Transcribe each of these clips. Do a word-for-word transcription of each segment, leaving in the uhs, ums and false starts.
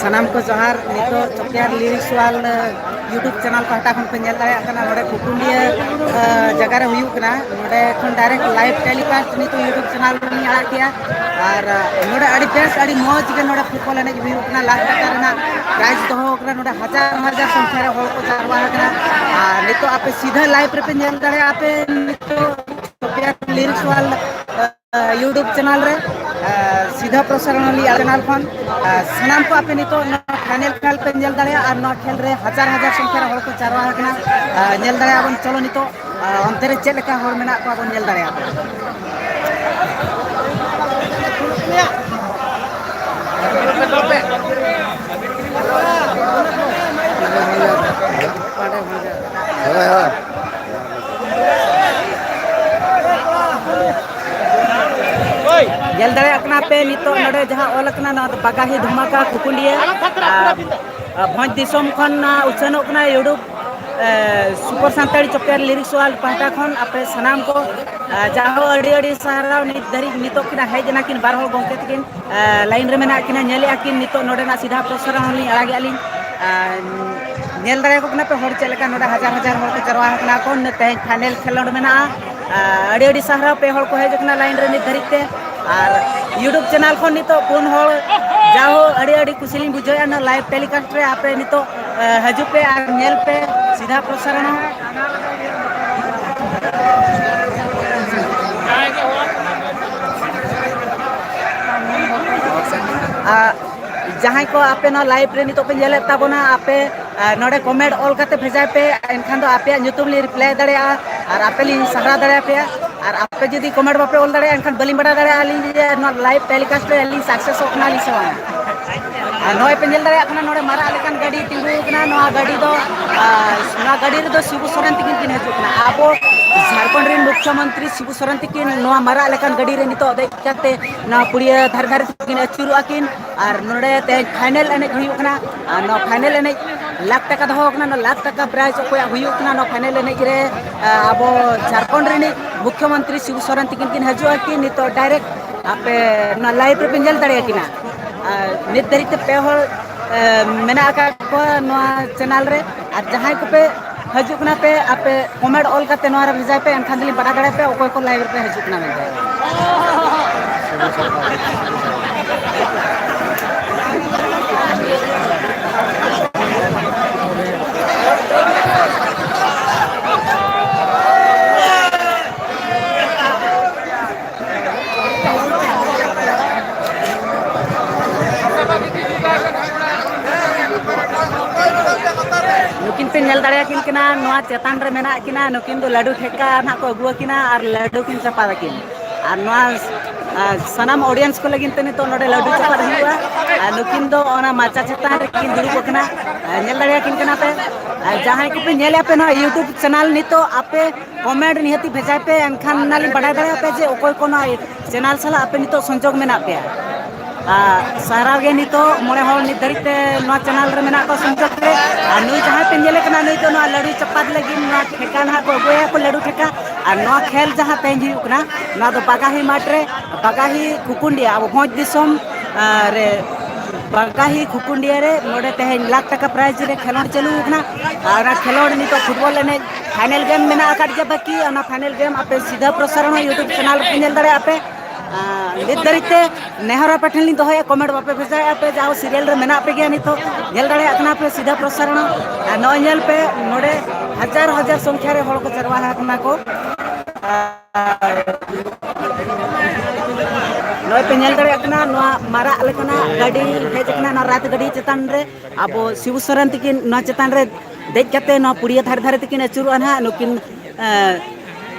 ᱥᱟᱱᱟᱢ ᱠᱚ ᱡᱚᱦᱟᱨ᱾ ᱱᱤᱛᱚᱜ ᱪᱚᱠᱮᱭᱟᱨ ᱞᱤᱨᱤᱠᱥ ᱣᱟᱞ YouTube ᱪᱮᱱᱮᱞ ᱯᱟᱦᱴᱟ ᱠᱷᱚᱱ ᱯᱮ ᱧᱮᱞ ᱫᱟᱲᱮᱭᱟᱜ ᱠᱟᱱᱟ, ᱱᱚᱰᱮ ᱠᱩᱠᱩᱱᱰᱤᱭᱟᱹ ᱡᱟᱭᱜᱟ ᱨᱮ ᱦᱩᱭᱩᱜ ᱠᱟᱱᱟ᱾ ᱱᱚᱰᱮ ᱠᱷᱚᱱ ᱰᱟᱭᱨᱮᱠᱴ ᱞᱟᱭᱤᱵᱷ ᱴᱮᱞᱤᱠᱟᱥᱴ ᱱᱤᱛᱚᱜ YouTube ᱪᱮᱱᱮᱞ ᱨᱮᱞᱤᱧ ᱟᱲᱟᱜ ᱠᱮᱜᱼᱟ᱾ ᱟᱨ ᱱᱚᱰᱮ ᱟᱹᱰᱤ ᱵᱮᱥ, ᱟᱹᱰᱤ ᱢᱚᱡᱽ ᱜᱮ ᱱᱚᱰᱮ ᱯᱷᱩᱴᱵᱚᱞ ᱮᱱᱮᱡ ᱦᱩᱭᱩᱜ ᱠᱟᱱᱟ᱾ ᱞᱟᱠᱷ ᱴᱟᱠᱟ ᱨᱮᱱᱟᱜ ᱯᱨᱟᱭᱤᱡᱽ ᱫᱚᱦᱚ ᱠᱟᱱᱟ᱾ ᱱᱚᱰᱮ ᱦᱟᱡᱟᱨ ᱦᱟᱡᱟᱨ ᱥᱚᱝᱠᱷᱟ ᱨᱮ ᱦᱚᱲ ᱠᱚ ᱡᱟᱨᱣᱟ ᱟᱠᱟᱱᱟ᱾ ᱟᱨ ᱱᱤᱛᱚᱜ ᱟᱯᱮ ᱥᱤᱫᱷᱟᱹ ᱞᱟᱭᱤᱵᱷ ᱨᱮᱯᱮ ᱧᱮᱞ ᱫᱟᱲᱮᱭᱟᱜᱼᱟ᱾ ᱟᱯᱮ ᱱᱤᱛᱚᱜ ᱪᱚᱠᱮᱭᱟᱨ ᱞᱤᱨᱤᱠᱥ ᱣᱟᱞ YouTube ᱪᱮᱱᱮᱞ ᱨᱮ ᱥᱤᱫᱷᱟᱹ ᱯᱨᱚᱥᱟᱨᱚᱱ ᱟᱞᱤᱧ ᱪᱮᱱᱮᱞ ᱠᱷᱚᱱ᱾ ᱥᱟᱱᱟᱢ ᱠᱚ ᱟᱯᱮ ᱱᱤᱛᱚᱜ ᱱᱚᱣᱟ ᱯᱷᱟᱭᱱᱮᱞ ᱠᱷᱮᱞ ᱯᱮ ᱧᱮᱞ ᱫᱟᱲᱮᱭᱟᱜᱼᱟ᱾ ᱟᱨ ᱱᱚᱣᱟ ᱠᱷᱮᱞ ᱨᱮ ᱦᱟᱡᱟᱨ ᱦᱟᱡᱟᱨ ᱥᱚᱝᱠᱷᱟ ᱨᱮ ᱦᱚᱲ ᱠᱚ ᱡᱟᱨᱣᱟ ᱟᱠᱟᱱᱟ᱾ ᱧᱮᱞ ᱫᱟᱲᱮᱭᱟᱜᱼᱟ ᱵᱚᱱ᱾ ᱪᱚᱞᱚ ᱱᱤᱛᱚᱜ ᱚᱱᱛᱮ ᱨᱮ ᱪᱮᱫ ᱞᱮᱠᱟ ᱦᱚᱲ ᱢᱮᱱᱟᱜ ᱠᱚᱣᱟ ᱵᱚᱱ ᱧᱮᱞ ᱫᱟᱲᱮᱭᱟᱜᱼᱟ᱾ ᱦᱳᱭ, ᱦᱳᱭ᱾ ᱧᱮᱞ ᱫᱟᱲᱮᱭᱟᱜ ᱠᱟᱱᱟ ᱯᱮ ᱱᱤᱛᱚᱜ ᱱᱚᱰᱮ ᱡᱟᱦᱟᱸ ᱚᱞ ᱟᱠᱟᱱᱟ, ᱱᱚᱣᱟ ᱫᱚ ᱵᱟᱜᱟᱦᱤ ᱫᱷᱟᱢᱟᱠᱟ ᱠᱩᱠᱩᱱᱰᱤᱭᱟᱹ, ᱟᱨ, ᱟᱨ ᱵᱷᱚᱸᱡᱽ ᱫᱤᱥᱚᱢ ᱠᱷᱚᱱ, ᱟᱨ, ᱩᱪᱷᱟᱹᱱᱚᱜ ᱠᱟᱱᱟ YouTube, ᱮ, ᱥᱩᱯᱟᱨ ᱥᱟᱱᱛᱟᱲᱤ ᱪᱚᱠᱮᱨ ᱞᱤᱨᱤᱠᱥ ᱣᱟᱨᱞᱰ ᱯᱟᱦᱴᱟ ᱠᱷᱚᱱ ᱟᱯᱮ ᱥᱟᱱᱟᱢ ᱠᱚ, ᱮ, ᱡᱟᱦᱳ ᱟᱹᱰᱤ ᱟᱹᱰᱤ ᱥᱟᱨᱦᱟᱣ᱾ ᱱᱤᱛ ᱫᱷᱟᱹᱨᱤᱡ ᱱᱤᱛᱚᱜ ᱠᱤᱱ ᱦᱮᱡ ᱮᱱᱟ ᱠᱤᱱ ᱵᱟᱨ ᱦᱚᱲ ᱜᱚᱢᱠᱮ ᱛᱟᱹᱠᱤᱱ᱾ ᱮ, ᱞᱟᱭᱤᱱ ᱨᱮ ᱢᱮᱱᱟᱜ ᱠᱤᱱᱟ, ᱧᱮᱞᱮᱫᱼᱟ ᱠᱤᱱ ᱱᱤᱛᱚᱜ ᱱᱚᱰᱮᱱᱟᱜ ᱥᱤᱫᱷᱟ ᱯᱨᱚᱥᱟᱨᱚᱱ ᱦᱚᱸᱞᱤᱧ ᱟᱲᱟᱜᱮᱫᱼᱟ ᱞᱤᱧ᱾ ᱟᱨ ᱧᱮᱞ ᱫᱟᱲᱮᱭᱟᱠᱚ ᱠᱟᱱᱟ ᱯᱮ ᱦᱚᱲ ᱪᱮᱫ ᱞᱮᱠᱟ ᱱᱚᱰᱮ ᱦᱟᱡᱟᱨ ᱦᱟᱡᱟᱨ ᱦᱚᱲ ᱠᱚ ᱡᱟᱨᱣᱟ ᱟᱠᱟᱱᱟ ᱠᱚ᱾ ᱛᱮᱦᱮᱧ ᱯᱷᱟᱭᱱᱮᱞ ᱠᱷᱮᱞᱳᱰ ᱢᱮᱱᱟᱜᱼᱟ᱾ ᱟᱨ ᱟᱹᱰᱤ ᱟᱹᱰᱤ ᱥᱟᱨᱦᱟᱣ ᱯᱮ ᱦᱚᱲ ᱠᱚ ᱦᱮᱡ ᱟᱠᱟᱱᱟ ᱞᱟᱭᱤᱱ ᱨᱮ ᱱᱤᱛ ᱫᱷᱟᱹᱨᱤᱡ ᱛᱮ᱾ ᱟᱨ YouTube ᱪᱮᱱᱮᱞ ᱠᱷᱚᱱ ᱱᱤᱛᱚᱜ ᱯᱩᱱ ᱦᱚᱲ, ᱡᱟᱭᱦᱳᱠ ᱟᱹᱰᱤ ᱟᱹᱰᱤ ᱠᱩᱥᱤ ᱞᱤᱧ ᱵᱩᱡᱷᱟᱹᱣᱮᱫᱼᱟ ᱱᱚᱣᱟ ᱞᱟᱭᱤᱵᱷ ᱴᱮᱞᱤᱠᱟᱥᱴ ᱨᱮ᱾ ᱟᱯᱮ ᱱᱤᱛᱚᱜ, ᱮ, ᱦᱤᱡᱩᱜ ᱯᱮ ᱟᱨ ᱧᱮᱞ ᱯᱮ ᱥᱤᱫᱷᱟ ᱯᱨᱚᱥᱟᱨᱚᱱ ᱦᱚᱸ᱾ ᱟᱨ ᱡᱟᱦᱟᱸᱭ ᱠᱚ ᱟᱯᱮ ᱱᱚᱣᱟ ᱞᱟᱭᱤᱵᱷ ᱨᱮ ᱱᱤᱛᱚᱜ ᱯᱮ ᱧᱮᱞᱮᱫ ᱛᱟᱵᱚᱱᱟ, ᱟᱯᱮ, ᱟᱨ ᱱᱚᱰᱮ ᱠᱚᱢᱮᱱᱴ ᱚᱞ ᱠᱟᱛᱮ ᱵᱷᱮᱡᱟᱭ ᱯᱮ, ᱮᱱᱠᱷᱟᱱ ᱫᱚ ᱟᱯᱮᱭᱟᱜ ᱧᱩᱛᱩᱢ ᱞᱤᱧ ᱨᱤᱯᱞᱟᱭ ᱫᱟᱲᱮᱭᱟᱜᱼᱟ ᱟᱨ ᱟᱯᱮ ᱞᱤᱧ ᱥᱟᱨᱦᱟᱣ ᱫᱟᱲᱮᱭᱟᱯᱮᱭᱟ᱾ ᱟᱨ ᱟᱯᱮ ᱡᱩᱫᱤ ᱠᱚᱢᱮᱱᱴ ᱵᱟᱯᱮ ᱚᱞ ᱫᱟᱲᱮᱭᱟᱜᱼᱟ, ᱮᱱᱠᱷᱟᱱ ᱵᱟᱹᱞᱤᱧ ᱵᱟᱲᱟᱭ ᱫᱟᱲᱮᱭᱟᱜᱼᱟ ᱟᱹᱞᱤᱧ ᱡᱮ ᱱᱚᱣᱟ ᱞᱟᱭᱤᱵᱷ ᱴᱮᱞᱤᱠᱟᱥᱴ ᱨᱮ ᱟᱹᱞᱤᱧ ᱥᱟᱠᱥᱮᱥᱚᱜ ᱠᱟᱱᱟᱞᱤᱧ ᱥᱮ ᱵᱟᱝ᱾ ᱟᱨ ᱱᱚᱜᱼᱚᱭ ᱯᱮ ᱧᱮᱞ ᱫᱟᱲᱮᱭᱟᱜ ᱠᱟᱱᱟ, ᱱᱚᱰᱮ ᱢᱟᱨᱟᱜ ᱞᱮᱠᱟᱱ ᱜᱟᱹᱰᱤ ᱛᱤᱸᱜᱩ ᱟᱠᱟᱱᱟ᱾ ᱱᱚᱣᱟ ᱜᱟᱹᱰᱤ ᱫᱚ, ᱟᱨ ᱱᱚᱣᱟ ᱜᱟᱹᱰᱤ ᱨᱮᱫᱚ ᱥᱤᱵᱩ ᱥᱚᱨᱮᱱ ᱛᱤᱠᱤᱱ ᱠᱤᱱ ᱦᱤᱡᱩᱜ ᱠᱟᱱᱟ᱾ ᱟᱵᱚ ᱡᱷᱟᱲᱠᱷᱚᱸᱰ ᱨᱮᱱ ᱢᱩᱠᱷᱭᱚ ᱢᱚᱱᱛᱨᱤ ᱥᱤᱵᱩ ᱥᱚᱨᱮᱱ ᱛᱤᱠᱤᱱ ᱱᱚᱣᱟ ᱢᱟᱨᱟᱜ ᱞᱮᱠᱟᱱ ᱜᱟᱹᱰᱤ ᱨᱮ ᱱᱤᱛᱚᱜ ᱫᱮᱡ ᱠᱟᱛᱮ ᱱᱚᱣᱟ ᱯᱩᱲᱤᱭᱟᱹ ᱫᱷᱟᱨᱮ ᱫᱷᱟᱨᱮ ᱛᱮᱠᱤᱱ ᱟᱹᱪᱩᱨᱚᱜᱼᱟ ᱠᱤᱱ᱾ ᱟᱨ ᱱᱚᱰᱮ ᱛᱮᱦᱮᱧ ᱯᱷᱟᱭᱱᱮᱞ ᱮᱱᱮᱡ ᱦᱩᱭᱩᱜ ᱠᱟᱱᱟ᱾ ᱟᱨ ᱱᱚᱣᱟ ᱯᱷᱟᱭᱱᱮᱞ ᱮᱱᱮᱡ ᱞᱟᱠᱷ ᱴᱟᱠᱟ ᱫᱚᱦᱚ ᱠᱟᱱᱟ, ᱱᱚᱣᱟ ᱞᱟᱠᱷ ᱴᱟᱠᱟ prize ᱚᱠᱚᱭᱟᱜ ᱦᱩᱭᱩᱜ ᱠᱟᱱᱟ, ᱱᱚᱣᱟ final ᱮᱱᱮᱡ ᱨᱮ, ᱟ, ᱟᱵᱚ ᱡᱷᱟᱲᱠᱷᱚᱸᱰ ᱨᱤᱱᱤᱡ ᱢᱩᱠᱷᱭᱚᱢᱚᱱᱛᱨᱤ ᱥᱤᱵᱩ ᱥᱚᱨᱮᱱ ᱛᱤᱠᱤᱱ ᱠᱤᱱ ᱦᱤᱡᱩᱜᱼᱟ ᱠᱤ ᱱᱤᱛᱚᱜ direct ᱟᱯᱮ ᱱᱚᱣᱟ live ᱨᱮᱯᱮ ᱧᱮᱞ ᱫᱟᱲᱮᱭᱟᱠᱤᱱᱟ᱾ ᱟᱨ ᱱᱤᱛ ᱫᱷᱟᱹᱨᱤᱡ ᱛᱮ ᱯᱮ ᱦᱚᱲ, ᱮ, ᱢᱮᱱᱟᱜ ᱟᱠᱟᱫ ᱠᱚᱣᱟ ᱱᱚᱣᱟ channel ᱨᱮ, ᱟᱨ ᱡᱟᱦᱟᱸᱭ ᱠᱚᱯᱮ ᱦᱤᱡᱩᱜ ᱠᱟᱱᱟ ᱯᱮ, ᱟᱯᱮ comment ᱚᱞ ᱠᱟᱛᱮ ᱱᱚᱣᱟ ᱨᱮ ᱵᱷᱮᱡᱟᱭ ᱯᱮ, ᱮᱱᱠᱷᱟᱱ ᱫᱚᱞᱤᱧ ᱵᱟᱰᱟᱭ ᱫᱟᱲᱮᱭᱟᱜᱼᱟ ᱯᱮ ᱚᱠᱚᱭ ᱠᱚ live ᱨᱮᱯᱮ ᱦᱤᱡᱩᱜ ᱠᱟᱱᱟ ᱢᱮᱱᱛᱮ᱾ ᱱᱩᱠᱤᱱ ᱯᱮ ᱧᱮᱞ ᱫᱟᱲᱮᱭᱟᱠᱤᱱ ᱠᱟᱱᱟ, ᱱᱚᱣᱟ ᱪᱮᱛᱟᱱ ᱨᱮ ᱢᱮᱱᱟᱜ ᱠᱤᱱᱟ, ᱱᱩᱠᱤᱱ ᱫᱚ ᱞᱟᱹᱰᱩ ᱴᱷᱮᱠᱟ ᱱᱟᱦᱟᱜ ᱠᱚ ᱟᱹᱜᱩ ᱟᱹᱠᱤᱱᱟ ᱟᱨ ᱞᱟᱹᱰᱩ ᱠᱤᱱ ᱪᱟᱯᱟᱫ ᱟᱹᱠᱤᱱ᱾ ᱟᱨ ᱱᱚᱣᱟ, ᱟᱨ ᱥᱟᱱᱟᱢ audience ᱠᱚ ᱞᱟᱹᱜᱤᱫ ᱛᱮ ᱱᱤᱛᱚᱜ ᱱᱚᱰᱮ ᱞᱟᱹᱰᱩ ᱪᱟᱯᱟᱫ ᱦᱩᱭᱩᱜᱼᱟ᱾ ᱟᱨ ᱱᱩᱠᱤᱱ ᱫᱚ ᱚᱱᱟ ᱢᱟᱪᱟ ᱪᱮᱛᱟᱱ ᱨᱮᱠᱤᱱ ᱫᱩᱲᱩᱵ ᱟᱠᱟᱱᱟ᱾ ᱟᱨ ᱧᱮᱞ ᱫᱟᱲᱮᱭᱟᱠᱤᱱ ᱠᱟᱱᱟ ᱯᱮ᱾ ᱟᱨ ᱡᱟᱦᱟᱸᱭ ᱠᱚᱯᱮ ᱧᱮᱞᱮᱫᱼᱟ ᱯᱮ ᱱᱚᱣᱟ YouTube channel, ᱱᱤᱛᱚᱜ ᱟᱯᱮ comment ᱱᱤᱦᱟᱹᱛᱤ ᱵᱷᱮᱡᱟᱭ ᱯᱮ, ᱮᱱᱠᱷᱟᱱ ᱚᱱᱟᱞᱤᱧ ᱵᱟᱰᱟᱭ ᱫᱟᱲᱮᱭᱟᱜᱼᱟ ᱯᱮ ᱡᱮ ᱚᱠᱚᱭ ᱠᱚ ᱱᱚᱣᱟ channel ᱥᱟᱞᱟᱜ ᱟᱯᱮ ᱱᱤᱛᱚᱜ ᱥᱚᱝᱡᱳᱜᱽ ᱢᱮᱱᱟᱜ ᱯᱮᱭᱟ᱾ ᱟᱨ ᱥᱟᱨᱟᱣ ᱜᱮ ᱱᱤᱛᱚᱜ ᱢᱚᱬᱮ ᱦᱚᱲ ᱱᱤᱛ ᱫᱷᱟᱹᱨᱤᱡ ᱛᱮ ᱱᱚᱣᱟ channel ᱨᱮ ᱢᱮᱱᱟᱜ ᱠᱚᱣᱟ ᱥᱚᱝᱡᱳᱜᱽ ᱨᱮ᱾ ᱟᱨ ᱱᱩᱭ ᱡᱟᱦᱟᱸᱭ ᱯᱮ ᱧᱮᱞᱮ ᱠᱟᱱᱟ, ᱱᱩᱭ ᱫᱚ ᱱᱚᱣᱟ ᱞᱟᱹᱰᱩ ᱪᱟᱯᱟᱫ ᱞᱟᱹᱜᱤᱫ ᱱᱚᱣᱟ ᱴᱷᱮᱠᱟ ᱱᱟᱦᱟᱜ ᱠᱚ ᱟᱹᱜᱩᱭᱟ ᱠᱚ, ᱞᱟᱹᱰᱩ ᱴᱷᱮᱠᱟ᱾ ᱟᱨ ᱱᱚᱣᱟ ᱠᱷᱮᱞ ᱡᱟᱦᱟᱸ ᱛᱮᱦᱮᱧ ᱦᱩᱭᱩᱜ ᱠᱟᱱᱟ, ᱱᱚᱣᱟ ᱫᱚ ᱵᱟᱜᱟᱦᱤ ᱢᱟᱴᱷ ᱨᱮ, ᱵᱟᱜᱟᱦᱤ ᱠᱷᱩᱠᱩᱱᱰᱤᱭᱟ, ᱟᱵᱚ ᱵᱷᱚᱸᱡᱽ ᱫᱤᱥᱚᱢ, ᱟᱨ ᱵᱟᱜᱟᱦᱤ ᱠᱷᱩᱠᱩᱱᱰᱤᱭᱟ ᱨᱮ ᱱᱚᱰᱮ ᱛᱮᱦᱮᱧ ᱞᱟᱠᱷ ᱴᱟᱠᱟ prize ᱨᱮ ᱠᱷᱮᱞᱳᱰ ᱪᱟᱹᱞᱩ ᱟᱠᱟᱱᱟ᱾ ᱟᱨ ᱚᱱᱟ ᱠᱷᱮᱞᱳᱰ ᱱᱤᱛᱚᱜ football ᱮᱱᱮᱡ final game ᱢᱮᱱᱟᱜ ᱟᱠᱟᱫ ᱜᱮᱭᱟ ᱵᱟᱹᱠᱤ, ᱚᱱᱟ final game ᱟᱯᱮ ᱥᱤᱫᱷᱟᱹ ᱯᱨᱚᱥᱟᱨᱚᱬ YouTube channel ᱨᱮᱯᱮ ᱧᱮᱞ ᱫᱟᱲᱮᱭᱟᱜᱼᱟ ᱯᱮ᱾ ᱟᱨ ᱱᱤᱛ ᱫᱷᱟᱹᱨᱤᱡ ᱛᱮ ᱱᱮᱦᱚᱨ ᱟᱯᱮ ᱴᱷᱮᱱ ᱞᱤᱧ ᱫᱚᱦᱚᱭᱟ, comment ᱵᱟᱯᱮ ᱵᱷᱮᱡᱟᱭᱮᱫᱼᱟ ᱯᱮ, ᱡᱟᱦᱳ serial ᱨᱮ ᱢᱮᱱᱟᱜ ᱯᱮ ᱜᱮᱭᱟ ᱱᱤᱛᱚᱜ, ᱧᱮᱞ ᱫᱟᱲᱮᱭᱟᱜ ᱠᱟᱱᱟ ᱯᱮ ᱥᱤᱫᱷᱟᱹ ᱯᱨᱚᱥᱟᱨᱚᱬ᱾ ᱟᱨ ᱱᱚᱜᱼᱚᱭ ᱧᱮᱞ ᱯᱮ, ᱱᱚᱰᱮ ᱦᱟᱡᱟᱨ ᱦᱟᱡᱟᱨ ᱥᱚᱝᱠᱷᱭᱟ ᱨᱮ ᱦᱚᱲ ᱠᱚ ᱡᱟᱨᱣᱟ ᱟᱠᱟᱱᱟ ᱠᱚ᱾ ᱟᱨ ᱱᱚᱜᱼᱚᱭ ᱯᱮ ᱧᱮᱞ ᱫᱟᱲᱮᱭᱟᱜ ᱠᱟᱱᱟ, ᱱᱚᱣᱟ ᱢᱟᱨᱟᱜ ᱞᱮᱠᱟᱱᱟᱜ ᱜᱟᱹᱰᱤ ᱦᱮᱡ ᱟᱠᱟᱱᱟ, ᱱᱚᱣᱟ ᱨᱟᱛ ᱜᱟᱹᱰᱤ ᱪᱮᱛᱟᱱ ᱨᱮ ᱟᱵᱚ ᱥᱤᱵᱩ ᱥᱚᱨᱮᱱ ᱛᱤᱠᱤᱱ ᱱᱚᱣᱟ ᱪᱮᱛᱟᱱ ᱨᱮ ᱫᱮᱡ ᱠᱟᱛᱮ ᱱᱚᱣᱟ ᱯᱩᱲᱤᱭᱟᱹ ᱫᱷᱟᱨᱮ ᱫᱷᱟᱨᱮ ᱛᱮᱠᱤᱱ ᱟᱹᱪᱩᱨᱚᱜᱼᱟ ᱱᱟᱦᱟᱜ ᱱᱩᱠᱤᱱ᱾ ᱮᱸ,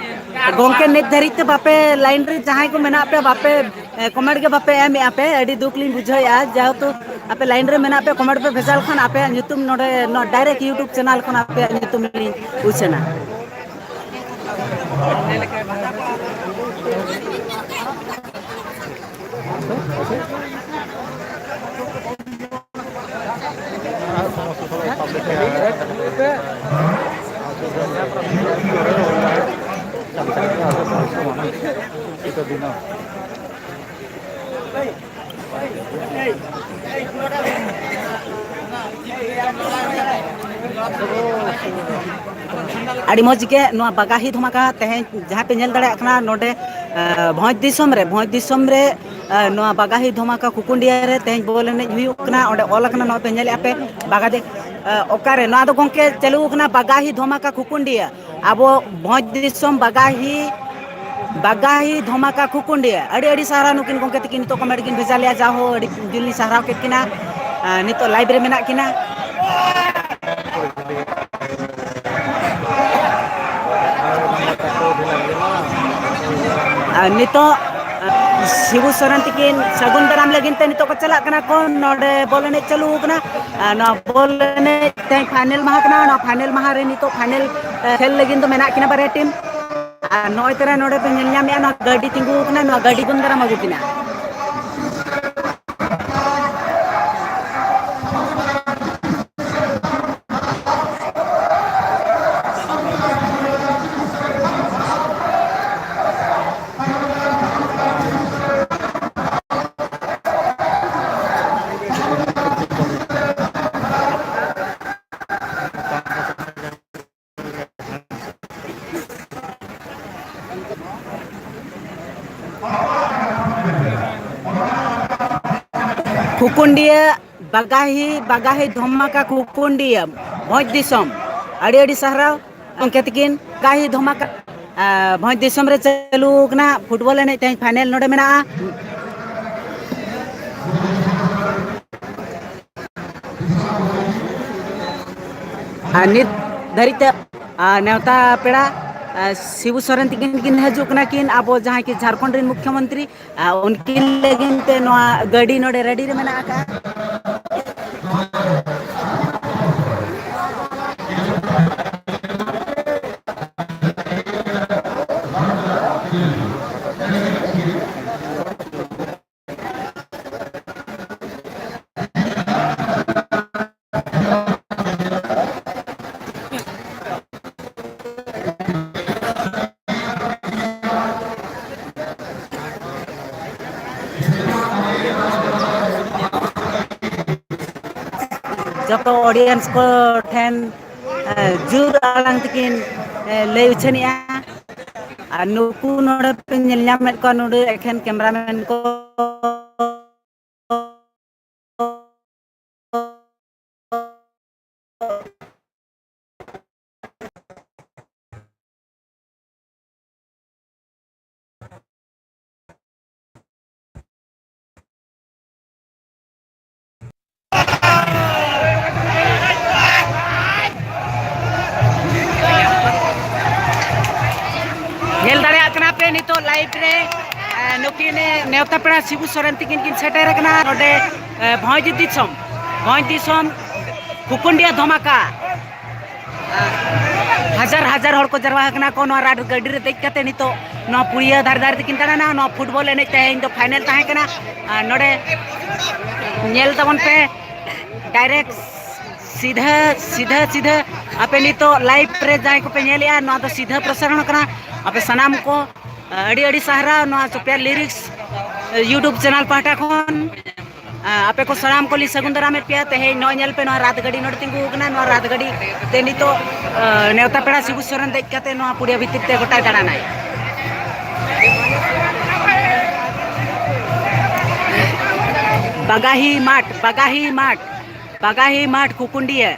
ᱜᱚᱝᱠᱮ, ᱱᱤᱛ ᱫᱷᱟᱹᱨᱤᱡ ᱛᱮ ᱵᱟᱯᱮ, line ᱨᱮ ᱡᱟᱦᱟᱸᱭ ᱠᱚ ᱢᱮᱱᱟᱜ ᱯᱮᱭᱟ, ᱵᱟᱯᱮ, ᱮᱸ, comment ᱜᱮ ᱵᱟᱯᱮ ᱮᱢᱮᱜᱼᱟ ᱯᱮ, ᱟᱹᱰᱤ ᱫᱩᱠ ᱞᱤᱧ ᱵᱩᱡᱷᱟᱹᱣᱮᱫᱼᱟ᱾ ᱡᱮᱦᱮᱛᱩ ᱟᱯᱮ line ᱨᱮ ᱢᱮᱱᱟᱜ ᱯᱮᱭᱟ, comment ᱯᱮ ᱵᱷᱮᱡᱟ ᱞᱮᱠᱷᱟᱱ ᱟᱯᱮᱭᱟᱜ ᱧᱩᱛᱩᱢ ᱱᱚᱰᱮ, ᱱᱚᱣᱟ direct YouTube channel ᱠᱷᱚᱱ ᱟᱯᱮᱭᱟᱜ ᱧᱩᱛᱩᱢ ᱞᱤᱧ ᱩᱪᱷᱟᱹᱱᱟ᱾ ᱟᱹᱰᱤ ᱢᱚᱡᱽ ᱜᱮ ᱱᱚᱣᱟ ᱵᱟᱜᱟᱦᱤ ᱫᱷᱚᱢᱟᱠᱟ ᱛᱮᱦᱮᱧ ᱡᱟᱦᱟᱸ ᱯᱮ ᱧᱮᱞ ᱫᱟᱲᱮᱭᱟᱜ ᱠᱟᱱᱟ ᱱᱚᱰᱮ, ᱟᱸ, ᱵᱷᱚᱸᱡᱽ ᱫᱤᱥᱚᱢ ᱨᱮ, ᱵᱷᱚᱸᱡᱽ ᱫᱤᱥᱚᱢ ᱨᱮ, ᱟᱸ, ᱱᱚᱣᱟ ᱵᱟᱜᱟᱦᱤ ᱫᱷᱚᱢᱟᱠᱟ ᱠᱩᱠᱩᱱᱰᱤᱭᱟ ᱨᱮ ᱛᱮᱦᱮᱧ ᱵᱚᱞ ᱮᱱᱮᱡ ᱦᱩᱭᱩᱜ ᱠᱟᱱᱟ᱾ ᱚᱸᱰᱮ ᱚᱞ ᱟᱠᱟᱱᱟ, ᱱᱚᱜᱼᱚᱭ ᱯᱮ ᱧᱮᱞᱮᱫᱼᱟ ᱯᱮ ᱵᱟᱜᱟᱫᱮ, ᱟᱸ, ᱚᱠᱟᱨᱮ ᱱᱚᱣᱟ ᱫᱚ ᱜᱚᱢᱠᱮ ᱪᱟᱹᱞᱩ ᱟᱠᱟᱱᱟ ᱵᱟᱜᱟᱦᱤ ᱫᱷᱚᱢᱟᱠᱟ ᱠᱩᱠᱩᱱᱰᱤᱭᱟ, ᱟᱵᱚ ᱵᱷᱚᱸᱡᱽ ᱫᱤᱥᱚᱢ ᱵᱟᱜᱟᱦᱤ, ᱵᱟᱜᱟᱦᱤ ᱫᱷᱚᱢᱟᱠᱟ ᱠᱩᱠᱩᱱᱰᱤᱭᱟ᱾ ᱟᱹᱰᱤ ᱟᱹᱰᱤ ᱥᱟᱨᱦᱟᱣ ᱱᱩᱠᱤᱱ ᱜᱚᱢᱠᱮ ᱛᱟᱹᱠᱤᱱ ᱱᱤᱛᱚᱜ ᱠᱚᱢᱮᱱᱴ ᱠᱤᱱ ᱵᱷᱮᱡᱟ ᱞᱮᱜᱼᱟ, ᱡᱟᱦᱳ ᱟᱹᱰᱤ ᱡᱤᱞᱤᱧ ᱥᱟᱨᱦᱟᱣ ᱠᱮᱫ ᱠᱤᱱᱟ᱾ ᱟᱸ, ᱱᱤᱛᱚᱜ ᱞᱟᱭᱤᱵᱷ ᱨᱮ ᱢᱮᱱᱟᱜ ᱠᱤᱱᱟ᱾ ᱟᱨ ᱱᱤᱛᱚᱜ, ᱟᱸ, ᱥᱤᱵᱩ ᱥᱚᱨᱮᱱ ᱛᱤᱠᱤᱱ ᱥᱟᱹᱜᱩᱱ ᱫᱟᱨᱟᱢ ᱞᱟᱹᱜᱤᱫ ᱛᱮ ᱱᱤᱛᱚᱜ ᱠᱚ ᱪᱟᱞᱟᱜ ᱠᱟᱱᱟ ᱠᱚ᱾ ᱱᱚᱰᱮ ᱵᱚᱞ ᱮᱱᱮᱡ ᱪᱟᱹᱞᱩ ᱟᱠᱟᱱᱟ᱾ ᱟᱨ ᱱᱚᱣᱟ ᱵᱚᱞ ᱮᱱᱮᱡ ᱛᱮᱦᱮᱧ ᱯᱷᱟᱭᱱᱮᱞ ᱢᱟᱦᱟ ᱠᱟᱱᱟ᱾ ᱱᱚᱣᱟ ᱯᱷᱟᱭᱱᱮᱞ ᱢᱟᱦᱟ ᱨᱮ ᱱᱤᱛᱚᱜ ᱯᱷᱟᱭᱱᱮᱞ, ᱟᱸ, ᱠᱷᱮᱞ ᱞᱟᱹᱜᱤᱫ ᱫᱚ ᱢᱮᱱᱟᱜ ᱠᱤᱱᱟ ᱵᱟᱨᱭᱟ ᱴᱤᱢ᱾ ᱟᱨ ᱱᱚᱜᱼᱚᱭ ᱛᱚᱨᱟ ᱱᱚᱰᱮ ᱯᱮ ᱧᱮᱞ ᱧᱟᱢᱮᱫᱼᱟ, ᱱᱚᱣᱟ ᱜᱟᱹᱰᱤ ᱛᱤᱸᱜᱩ ᱟᱠᱟᱱᱟ, ᱱᱚᱣᱟ ᱜᱟᱹᱰᱤ ᱵᱚᱱ ᱫᱟᱨᱟᱢ ᱟᱹᱜᱩ ᱠᱤᱱᱟ᱾ ᱠᱷᱩᱠᱩᱱᱰᱤᱭᱟᱹ ᱵᱟᱜᱟᱦᱤ, ᱵᱟᱜᱟᱦᱤ ᱫᱷᱚᱢᱟᱠᱟ ᱠᱷᱩᱠᱩᱱᱰᱤᱭᱟᱹ, ᱵᱷᱚᱸᱡᱽ ᱫᱤᱥᱚᱢ᱾ ᱟᱹᱰᱤ ᱟᱹᱰᱤ ᱥᱟᱨᱦᱟᱣ ᱜᱚᱢᱠᱮ ᱛᱤᱠᱤᱱ᱾ ᱵᱟᱜᱟᱦᱤ ᱫᱷᱚᱢᱟᱠᱟ, ᱟᱸ, ᱵᱷᱚᱸᱡᱽ ᱫᱤᱥᱚᱢ ᱨᱮ ᱪᱟᱹᱞᱩ ᱟᱠᱟᱱᱟ ᱯᱷᱩᱴᱵᱚᱞ ᱮᱱᱮᱡ, ᱛᱮᱦᱮᱧ ᱯᱷᱟᱭᱱᱮᱞ ᱱᱚᱰᱮ ᱢᱮᱱᱟᱜᱼᱟ᱾ ᱟᱨ ᱱᱤᱛ ᱫᱷᱟᱹᱨᱤᱡ ᱛᱮ, ᱟᱨ ᱱᱮᱣᱛᱟ ᱯᱮᱲᱟ, ᱟᱨ ᱥᱤᱵᱩ ᱥᱚᱨᱮᱱ ᱛᱤᱠᱤᱱ ᱠᱤᱱ ᱦᱤᱡᱩᱜ ᱠᱟᱱᱟ ᱠᱤᱱ, ᱟᱵᱚ ᱡᱟᱦᱟᱸᱭ ᱠᱤ ᱡᱷᱟᱲᱠᱷᱚᱸᱰ ᱨᱮᱱ ᱢᱩᱠᱷᱭᱚ ᱢᱚᱱᱛᱨᱤ, ᱟᱨ ᱩᱱᱠᱤᱱ ᱞᱟᱹᱜᱤᱫ ᱛᱮ ᱱᱚᱣᱟ ᱜᱟᱹᱰᱤ ᱱᱚᱰᱮ ᱨᱮᱰᱤ ᱨᱮ ᱢᱮᱱᱟᱜ ᱟᱠᱟᱫᱼᱟ᱾ ᱡᱚᱛᱚ audience ᱠᱚ ᱴᱷᱮᱱ, ᱮ, ᱡᱳᱨ ᱟᱲᱟᱝ ᱛᱮᱠᱤᱱ, ᱮ, ᱞᱟᱹᱭ ᱩᱪᱷᱟᱹᱱᱮᱜᱼᱟ᱾ ᱟᱨ ᱱᱩᱠᱩ ᱱᱚᱰᱮ ᱯᱮ ᱧᱮᱞ ᱧᱟᱢᱮᱫ ᱠᱚᱣᱟ, ᱱᱚᱰᱮ ᱮᱠᱷᱮᱱ cameraman ᱠᱚ᱾ ᱧᱮᱞ ᱫᱟᱲᱮᱭᱟᱜ ᱠᱟᱱᱟ ᱯᱮ ᱱᱤᱛᱚᱜ live ᱨᱮ, ᱮ, ᱱᱩᱠᱤᱱ, ᱮ, ᱱᱮᱣᱛᱟ ᱯᱮᱲᱟ ᱥᱤᱵᱩ ᱥᱚᱨᱮᱱ ᱛᱤᱠᱤᱱ ᱠᱤᱱ ᱥᱮᱴᱮᱨ ᱟᱠᱟᱱᱟ ᱱᱚᱰᱮ, ᱮ, ᱵᱷᱚᱸᱡᱽ ᱫᱤᱥᱚᱢ, ᱵᱷᱚᱸᱡᱽ ᱫᱤᱥᱚᱢ ᱠᱩᱠᱩᱱᱰᱤᱭᱟ ᱫᱷᱚᱢᱟᱠᱟ᱾ ᱦᱟᱡᱟᱨ ᱦᱟᱡᱟᱨ ᱦᱚᱲ ᱠᱚ ᱡᱟᱨᱣᱟ ᱟᱠᱟᱱᱟ ᱠᱚ ᱱᱚᱣᱟ ᱨᱟᱰ ᱜᱟᱹᱰᱤ ᱨᱮ ᱫᱮᱡ ᱠᱟᱛᱮ ᱱᱤᱛᱚᱜ ᱱᱚᱣᱟ ᱯᱩᱲᱤᱭᱟᱹ ᱫᱷᱟᱨᱮ ᱫᱷᱟᱨᱮ ᱛᱮᱠᱤᱱ ᱫᱟᱬᱟᱱᱟ᱾ ᱱᱚᱣᱟ football ᱮᱱᱮᱡ ᱛᱮᱦᱮᱧ ᱫᱚ final ᱛᱟᱦᱮᱸ ᱠᱟᱱᱟ᱾ ᱟᱨ ᱱᱚᱰᱮ ᱧᱮᱞ ᱛᱟᱵᱚᱱ ᱯᱮ, direct ᱥᱤᱫᱷᱟᱹ, ᱥᱤᱫᱷᱟᱹ, ᱥᱤᱫᱷᱟᱹ ᱟᱯᱮ ᱱᱤᱛᱚᱜ live ᱨᱮ ᱡᱟᱦᱟᱸᱭ ᱠᱚᱯᱮ ᱧᱮᱞᱮᱜᱼᱟ, ᱱᱚᱣᱟ ᱫᱚ ᱥᱤᱫᱷᱟᱹ ᱯᱨᱚᱥᱟᱨᱚᱱ ᱠᱟᱱᱟ᱾ ᱟᱯᱮ ᱥᱟᱱᱟᱢ ᱠᱚ, ᱟᱹᱰᱤ, ᱟᱹᱰᱤ ᱥᱟᱨᱦᱟᱣ ᱱᱚᱣᱟ ᱥᱚᱯᱷᱤᱭᱟ lyrics YouTube channel ᱯᱟᱦᱴᱟ ᱠᱷᱚᱱ᱾ ᱟᱯᱮ ᱠᱚ ᱥᱟᱱᱟᱢ ᱠᱚᱞᱤᱧ ᱥᱟᱹᱜᱩᱱ ᱫᱟᱨᱟᱢᱮᱫ ᱯᱮᱭᱟ᱾ ᱛᱮᱦᱮᱧ ᱱᱚᱜᱼᱚᱭ ᱧᱮᱞ ᱯᱮ, ᱱᱚᱣᱟ ᱨᱟᱛ ᱜᱟᱹᱰᱤ ᱱᱚᱰᱮ ᱛᱤᱸᱜᱩ ᱟᱠᱟᱱᱟ᱾ ᱱᱚᱣᱟ ᱨᱟᱛ ᱜᱟᱹᱰᱤ ᱛᱮ ᱱᱤᱛᱚᱜ, ᱱᱮᱣᱛᱟ ᱯᱮᱲᱟ ᱥᱤᱵᱩ ᱥᱚᱨᱮᱱ ᱫᱮᱡ ᱠᱟᱛᱮ ᱱᱚᱣᱟ ᱯᱩᱲᱤᱭᱟᱹ ᱵᱷᱤᱛᱤᱨ ᱛᱮ ᱜᱚᱴᱟᱭ ᱫᱟᱬᱟᱱᱟᱭ᱾ ᱵᱟᱜᱟᱦᱤ ᱢᱟᱴᱷ, ᱵᱟᱜᱟᱦᱤ ᱢᱟᱴᱷ, ᱵᱟᱜᱟᱦᱤ ᱢᱟᱴᱷ ᱠᱩᱠᱩᱱᱰᱤᱭᱟᱹ᱾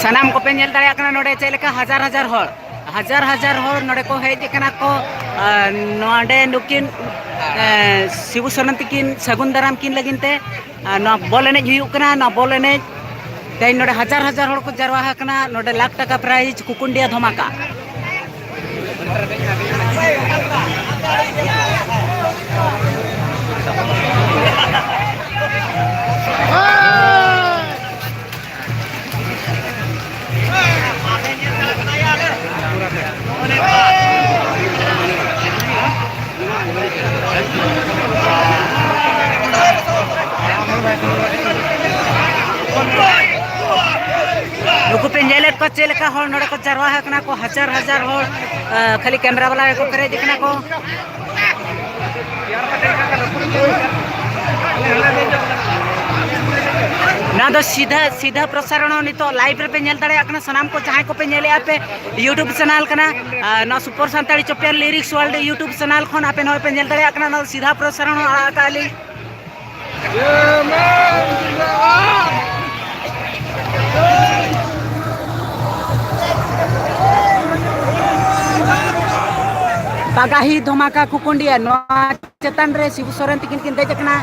ᱥᱟᱱᱟᱢ ᱠᱚᱯᱮ ᱧᱮᱞ ᱫᱟᱲᱮᱭᱟᱜ ᱠᱟᱱᱟ ᱱᱚᱰᱮ ᱪᱮᱫ ᱞᱮᱠᱟ ᱦᱟᱡᱟᱨ ᱦᱟᱡᱟᱨ ᱦᱚᱲ, ᱦᱟᱡᱟᱨ ᱦᱟᱡᱟᱨ ᱦᱚᱲ ᱱᱚᱰᱮ ᱠᱚ ᱦᱮᱡ ᱟᱠᱟᱱᱟ ᱠᱚ᱾ ᱟᱨ ᱱᱚᱰᱮ ᱱᱩᱠᱤᱱ, ᱮ, ᱥᱤᱵᱩ ᱥᱚᱨᱮᱱ ᱛᱤᱠᱤᱱ ᱥᱟᱹᱜᱩᱱ ᱫᱟᱨᱟᱢ ᱠᱤᱱ ᱞᱟᱹᱜᱤᱫ ᱛᱮ, ᱟᱨ ᱱᱚᱣᱟ ᱵᱚᱞ ᱮᱱᱮᱡ ᱦᱩᱭᱩᱜ ᱠᱟᱱᱟ᱾ ᱱᱚᱣᱟ ᱵᱚᱞ ᱮᱱᱮᱡ ᱛᱮᱦᱮᱧ ᱱᱚᱰᱮ ᱦᱟᱡᱟᱨ ᱦᱟᱡᱟᱨ ᱦᱚᱲ ᱠᱚ ᱡᱟᱨᱣᱟ ᱟᱠᱟᱱᱟ᱾ ᱱᱚᱰᱮ ᱞᱟᱠᱷ ᱴᱟᱠᱟ prize ᱠᱩᱠᱩᱱᱰᱤᱭᱟ ᱫᱷᱚᱢᱟᱠᱟ᱾ ᱱᱩᱠᱩ ᱯᱮ ᱧᱮᱞᱮᱫ ᱠᱚᱣᱟ ᱪᱮᱫ ᱞᱮᱠᱟ ᱦᱚᱲ ᱱᱚᱰᱮ ᱠᱚ ᱡᱟᱨᱣᱟ ᱟᱠᱟᱱᱟ ᱠᱚ, ᱦᱟᱡᱟᱨ ᱦᱟᱡᱟᱨ ᱦᱚᱲ, ᱟ, ᱠᱷᱟᱹᱞᱤ ᱠᱮᱢᱨᱟ ᱵᱟᱞᱟ ᱜᱮᱠᱚ ᱯᱮᱨᱮᱡ ᱟᱠᱟᱱᱟ ᱠᱚ᱾ ᱱᱚᱣᱟ ᱫᱚ ᱥᱤᱫᱷᱟᱹ, ᱥᱤᱫᱷᱟᱹ ᱯᱨᱚᱥᱟᱨᱚᱬ ᱦᱚᱸ ᱱᱤᱛᱚᱜ live ᱨᱮᱯᱮ ᱧᱮᱞ ᱫᱟᱲᱮᱭᱟᱜ ᱠᱟᱱᱟ᱾ ᱥᱟᱱᱟᱢ ᱠᱚ ᱡᱟᱦᱟᱸᱭ ᱠᱚᱯᱮ ᱧᱮᱞᱮᱫᱼᱟ ᱯᱮ, YouTube channel ᱠᱟᱱᱟ, ᱟᱨ ᱱᱚᱣᱟ Super Santali Champion Lyrics World YouTube channel ᱠᱷᱚᱱ ᱟᱯᱮ ᱱᱚᱜᱼᱚᱭ ᱯᱮ ᱧᱮᱞ ᱫᱟᱲᱮᱭᱟᱜ ᱠᱟᱱᱟ᱾ ᱱᱚᱣᱟ ᱫᱚ ᱥᱤᱫᱷᱟᱹ ᱯᱨᱚᱥᱟᱨᱚᱬ ᱦᱚᱸ ᱟᱲᱟᱜ ᱟᱠᱟᱫ ᱞᱤᱧ᱾ ᱯᱟᱜᱟᱦᱤ ᱫᱷᱚᱢᱟᱠᱟ ᱠᱩᱠᱩᱱᱰᱤᱭᱟ, ᱱᱚᱣᱟ ᱪᱮᱛᱟᱱ ᱨᱮ ᱥᱤᱵᱩ ᱥᱚᱨᱮᱱ ᱛᱤᱠᱤᱱ ᱠᱤᱱ ᱫᱮᱡ ᱟᱠᱟᱱᱟ᱾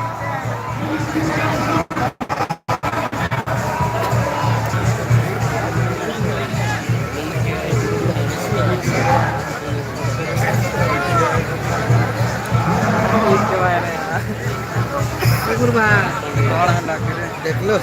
देख लो।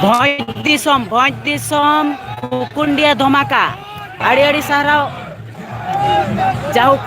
ᱵᱷᱚᱸᱡᱽ ᱫᱤᱥᱚᱢ, ᱵᱷᱚᱸᱡᱽ ᱫᱤᱥᱚᱢ, ᱠᱩᱠᱩᱱᱰᱤᱭᱟ ᱫᱷᱚᱢᱟᱠᱟ᱾ ᱟᱹᱰᱤ ᱟᱹᱰᱤ ᱥᱟᱨᱦᱟᱣ᱾ ᱡᱟᱭᱦᱳᱠ,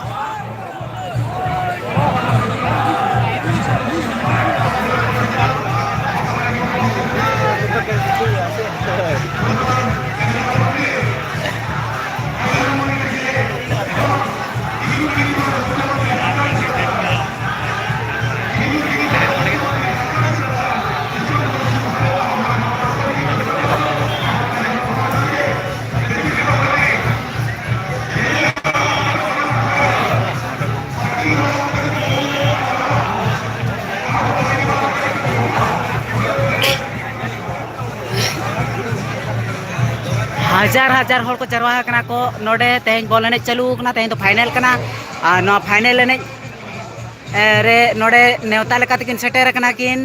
ᱦᱟᱡᱟᱨ ᱦᱟᱡᱟᱨ ᱦᱚᱲ ᱠᱚ ᱡᱟᱨᱣᱟ ᱟᱠᱟᱱᱟ ᱠᱚ ᱱᱚᱰᱮ᱾ ᱛᱮᱦᱮᱧ ᱵᱚᱞ ᱮᱱᱮᱡ ᱪᱟᱹᱞᱩ ᱟᱠᱟᱱᱟ, ᱛᱮᱦᱮᱧ ᱫᱚ ᱯᱷᱟᱭᱱᱮᱞ ᱠᱟᱱᱟ᱾ ᱟᱨ ᱱᱚᱣᱟ ᱯᱷᱟᱭᱱᱮᱞ ᱮᱱᱮᱡ, ᱮ, ᱨᱮ ᱱᱚᱰᱮ ᱱᱮᱣᱛᱟ ᱞᱮᱠᱟ ᱛᱮᱠᱤᱱ ᱥᱮᱴᱮᱨ ᱟᱠᱟᱱᱟ ᱠᱤᱱ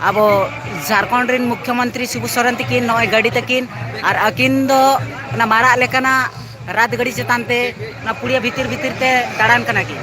ᱟᱵᱚ ᱡᱷᱟᱲᱠᱷᱚᱸᱰ ᱨᱮᱱ ᱢᱩᱠᱷᱭᱚᱢᱚᱱᱛᱨᱤ ᱥᱤᱵᱩ ᱥᱚᱨᱮᱱ ᱛᱟᱹᱠᱤᱱ, ᱱᱚᱜᱼᱚᱭ ᱜᱟᱹᱰᱤ ᱛᱟᱹᱠᱤᱱ᱾ ᱟᱨ ᱟᱹᱠᱤᱱ ᱫᱚ ᱚᱱᱟ ᱢᱟᱨᱟᱜ ᱞᱮᱠᱟᱱᱟᱜ ᱨᱟᱛ ᱜᱟᱹᱰᱤ ᱪᱮᱛᱟᱱ ᱛᱮ ᱚᱱᱟ ᱯᱩᱲᱤᱭᱟᱹ ᱵᱷᱤᱛᱤᱨ ᱵᱷᱤᱛᱤᱨ ᱛᱮ ᱫᱟᱬᱟᱱ ᱠᱟᱱᱟ ᱠᱤᱱ᱾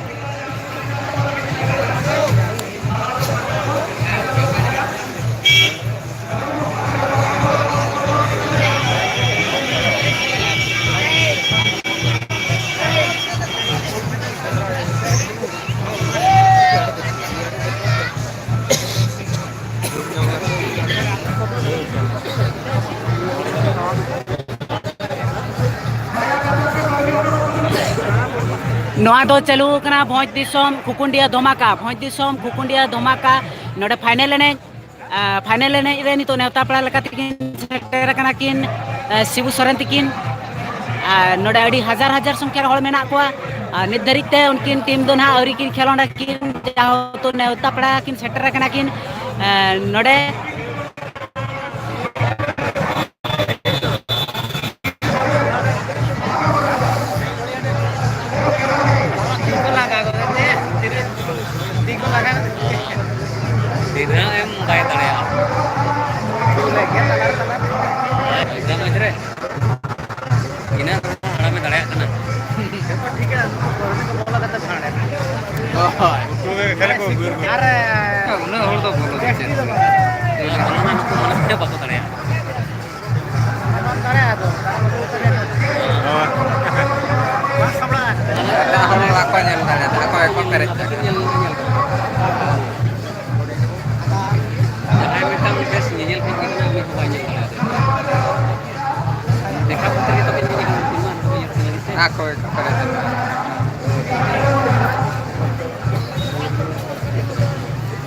ᱱᱚᱣᱟ ᱫᱚ ᱪᱟᱹᱞᱩ ᱟᱠᱟᱱᱟ ᱵᱷᱚᱸᱡᱽ ᱫᱤᱥᱚᱢ ᱠᱷᱩᱠᱩᱱᱰᱤᱭᱟ ᱫᱷᱚᱢᱟᱠᱟ, ᱵᱷᱚᱸᱡᱽ ᱫᱤᱥᱚᱢ ᱠᱷᱩᱠᱩᱱᱰᱤᱭᱟ ᱫᱷᱚᱢᱟᱠᱟ᱾ ᱱᱚᱰᱮ ᱯᱷᱟᱭᱱᱮᱞ ᱮᱱᱮᱡ, ᱟᱨ ᱯᱷᱟᱭᱱᱮᱞ ᱮᱱᱮᱡ ᱨᱮ ᱱᱤᱛᱚᱜ ᱱᱮᱣᱛᱟ ᱯᱮᱲᱟ ᱞᱮᱠᱟᱛᱮ ᱠᱤᱱ ᱥᱮᱴᱮᱨ ᱟᱠᱟᱱᱟ ᱠᱤᱱ, ᱟᱨ ᱥᱤᱵᱩ ᱥᱚᱨᱮᱱ ᱛᱟᱹᱠᱤᱱ᱾ ᱟᱨ ᱱᱚᱰᱮ ᱟᱹᱰᱤ ᱦᱟᱡᱟᱨ ᱦᱟᱡᱟᱨ ᱥᱚᱝᱠᱷᱟ ᱨᱮ ᱦᱚᱲ ᱢᱮᱱᱟᱜ ᱠᱚᱣᱟ᱾ ᱟᱨ ᱱᱤᱛ ᱫᱷᱟᱹᱨᱤᱡ ᱛᱮ ᱩᱱᱠᱤᱱ ᱴᱤᱢ ᱫᱚ ᱱᱟᱦᱟᱜ ᱟᱹᱣᱨᱤ ᱠᱤᱱ ᱠᱷᱮᱞᱳᱸᱰᱟ ᱠᱤᱱ, ᱡᱟᱦᱳ ᱛᱚ ᱱᱮᱣᱛᱟ ᱯᱮᱲᱟ ᱠᱤᱱ ᱥᱮᱴᱮᱨ ᱟᱠᱟᱱᱟ ᱠᱤᱱ᱾ ᱟᱨ ᱱᱚᱰᱮ ᱫᱤᱱᱟᱹᱢ ᱮᱢ ᱵᱟᱭ ᱫᱟᱲᱮᱭᱟᱜᱼᱟ᱾ ᱮᱠᱫᱚᱢ ᱢᱚᱡᱽ ᱨᱮ᱾ ᱤᱱᱟᱹ ᱦᱟᱲᱟᱢᱮ ᱫᱟᱲᱮᱭᱟᱜ ᱠᱟᱱᱟ᱾ ᱦᱳᱭ᱾ ᱩᱱᱟᱹᱜ ᱦᱚᱲ ᱫᱚ ᱵᱚᱞᱚ ᱜᱮ ᱪᱮᱫ ᱦᱚᱸ ᱵᱟᱝ᱾ ᱚᱱᱟ ᱱᱩᱠᱩ ᱢᱟᱱᱮ ᱵᱟᱠᱚ ᱫᱟᱲᱮᱭᱟᱜᱼᱟ᱾ ᱦᱳᱭ᱾ ᱮᱴᱟᱜ ᱦᱚᱲ ᱵᱟᱠᱚ ᱧᱮᱞ ᱫᱟᱲᱮᱭᱟᱜᱼᱟ, ᱟᱠᱚ ᱜᱮᱠᱚ ᱯᱮᱨᱮᱡ ᱠᱟᱜᱼᱟ᱾ ᱡᱟᱦᱟᱸᱭ ᱢᱤᱫᱴᱟᱝ ᱵᱮᱥ ᱧᱮᱧᱮᱞ ᱠᱚ ᱦᱩᱭ ᱠᱟᱱᱟ, ᱩᱱᱤ ᱦᱚᱸ ᱵᱟᱭ ᱧᱮᱞ ᱫᱟᱲᱮᱭᱟᱜᱼᱟ᱾ ᱫᱮᱠᱷᱟ ᱠᱟᱛᱮ ᱜᱮ ᱛᱚᱵᱮ ᱧᱮᱧᱮᱞ ᱦᱩᱭᱩᱜ ᱠᱟᱱᱟ, ᱟᱠᱚ ᱜᱮᱠᱚ ᱯᱮᱨᱮᱡ ᱠᱟᱜᱼᱟ᱾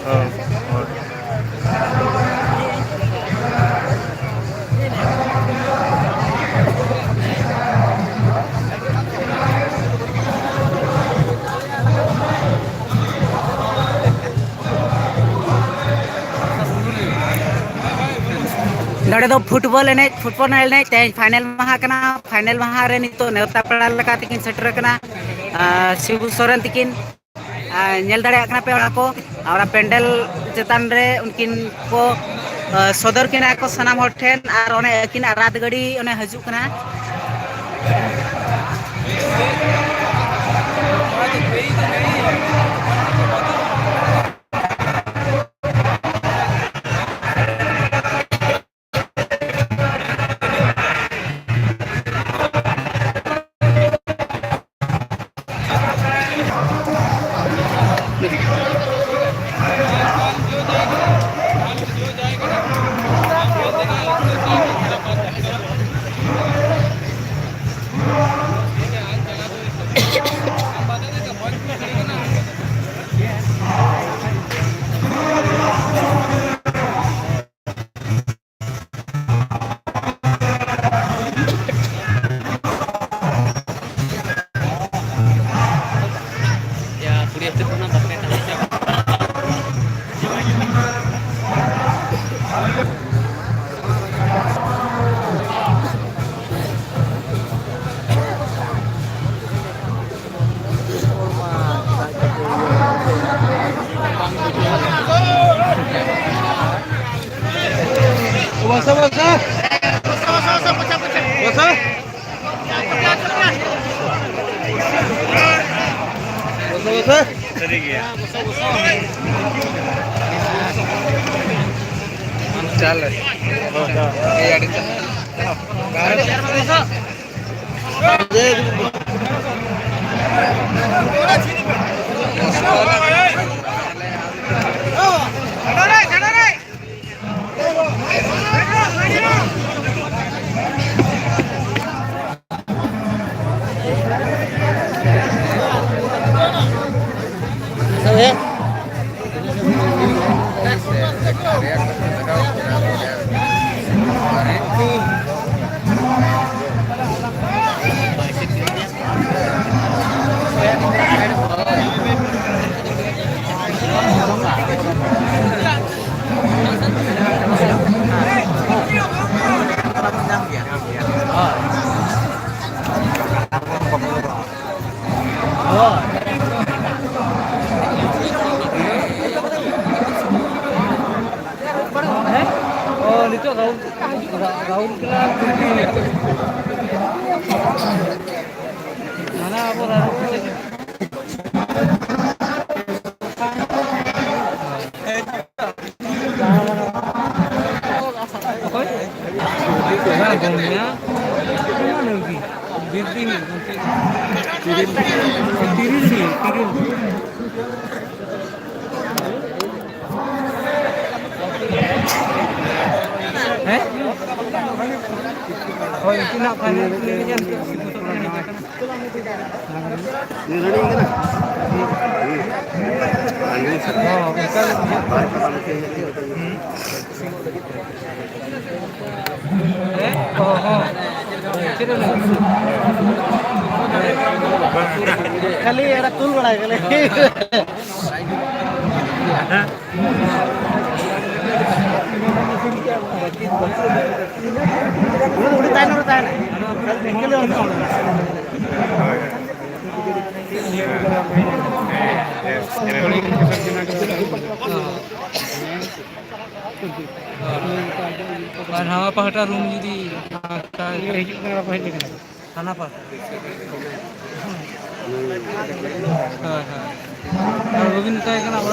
ᱦᱳᱭ, ᱦᱳᱭ᱾ ᱱᱚᱰᱮ ᱫᱚ ᱯᱷᱩᱴᱵᱚᱞ ᱮᱱᱮᱡ, ᱯᱷᱩᱴᱵᱚᱞ ᱮᱱᱮᱡ ᱛᱮᱦᱮᱧ ᱯᱷᱟᱭᱱᱮᱞ ᱢᱟᱦᱟ ᱠᱟᱱᱟ᱾ ᱯᱷᱟᱭᱱᱮᱞ ᱢᱟᱦᱟ ᱨᱮ ᱱᱤᱛᱚᱜ ᱱᱮᱣᱛᱟ ᱯᱮᱲᱟ ᱞᱮᱠᱟ ᱛᱮᱠᱤᱱ ᱥᱮᱴᱮᱨ ᱟᱠᱟᱱᱟ, ᱟᱨ ᱥᱤᱵᱩ ᱥᱚᱨᱮᱱ ᱛᱤᱠᱤᱱ᱾ ᱟᱨ ᱧᱮᱞ ᱫᱟᱲᱮᱭᱟᱜ ᱠᱟᱱᱟ ᱯᱮ ᱚᱱᱟ ᱠᱚ, ᱟᱨ ᱚᱱᱟ ᱯᱮᱱᱰᱮᱞ ᱪᱮᱛᱟᱱ ᱨᱮ ᱩᱱᱠᱤᱱ ᱠᱚ, ᱟᱨ ᱥᱚᱫᱚᱨ ᱠᱤᱱᱟ ᱠᱚ ᱥᱟᱱᱟᱢ ᱦᱚᱲ ᱴᱷᱮᱱ᱾ ᱟᱨ ᱚᱱᱮ ᱟᱹᱠᱤᱱᱟᱜ ᱨᱟᱛ ᱜᱟᱹᱰᱤ ᱚᱱᱮ ᱦᱤᱡᱩᱜ ᱠᱟᱱᱟ᱾ ᱵᱚᱥᱚ, ᱵᱚᱥᱚ᱾ ᱵᱚᱥᱚ, ᱵᱚᱥᱚ᱾ ᱥᱟᱹᱨᱤ ᱜᱮᱭᱟ᱾ ᱪᱟᱞ᱾ ᱮᱭ, ᱟᱹᱰᱤ ᱪᱟᱞ᱾ ᱦᱮᱸ? ᱚ, ᱱᱤᱛᱚᱜ ᱨᱟᱦᱩᱞ, ᱨᱟ-, ᱨᱟᱦᱩᱞ ᱠᱮᱞᱟ ᱠᱩᱞᱦᱤ᱾ ᱦᱟᱱᱟ ᱟᱵᱚ ᱨᱟᱦᱩᱞ ᱠᱮᱞᱟ᱾ ᱚᱠᱚᱭ? ᱵᱟᱝ, ᱵᱚᱞ ᱢᱮᱱᱟᱜᱼᱟ᱾ ᱵᱤᱨ ᱫᱤᱱ, ᱛᱤᱨᱤᱞ, ᱛᱤᱨᱤᱞ ᱫᱤᱱ, ᱛᱤᱨᱤᱞ᱾ ᱦᱮᱸ? ᱦᱳᱭ, ᱩᱱᱠᱤᱱᱟᱜ final ᱠᱤᱱ ᱮᱱᱮᱡᱟ ᱱᱤᱛᱚᱜ᱾ ᱦᱚᱸ, ᱚᱱᱠᱟ ᱜᱮ ᱵᱩᱡᱷᱟᱹᱜ ᱠᱟᱱᱟ᱾ ᱦᱩᱸ᱾ ᱦᱮᱸ? ᱚ, ᱦᱚᱸ᱾ ᱪᱮᱫ ᱮᱢ ᱞᱟᱹᱭᱫᱟ? ᱠᱷᱟᱹᱞᱤ ᱮᱨᱟ ᱛᱩᱞ ᱵᱟᱲᱟᱭ ᱠᱟᱱᱟ᱾ ᱩᱱᱤ ᱫᱚ ᱩᱱᱤ ᱛᱟᱭᱱᱚᱢ ᱨᱮ ᱛᱟᱦᱮᱱᱟᱭ᱾ ᱮᱠᱮᱞ ᱜᱮ ᱵᱟᱹᱱᱩᱜᱼᱟ ᱚᱸᱰᱮ ᱫᱚ᱾ ᱟᱨ ᱱᱟᱣᱟ ᱯᱟᱦᱴᱟ ᱨᱩᱢ ᱡᱩᱫᱤ ᱯᱷᱟᱸᱠᱟ ᱦᱤᱡᱩᱜ ᱠᱟᱱᱟ, ᱵᱟᱠᱚ ᱦᱮᱡ ᱞᱮᱱᱟ᱾ ᱦᱟᱱᱟ ᱯᱟᱦᱴᱟ᱾ ᱦᱳᱭ, ᱦᱳᱭ᱾ ᱟᱨ ᱵᱟᱹᱵᱤᱱ ᱢᱮᱛᱟᱭ ᱠᱟᱱᱟ ᱚᱲᱟᱜ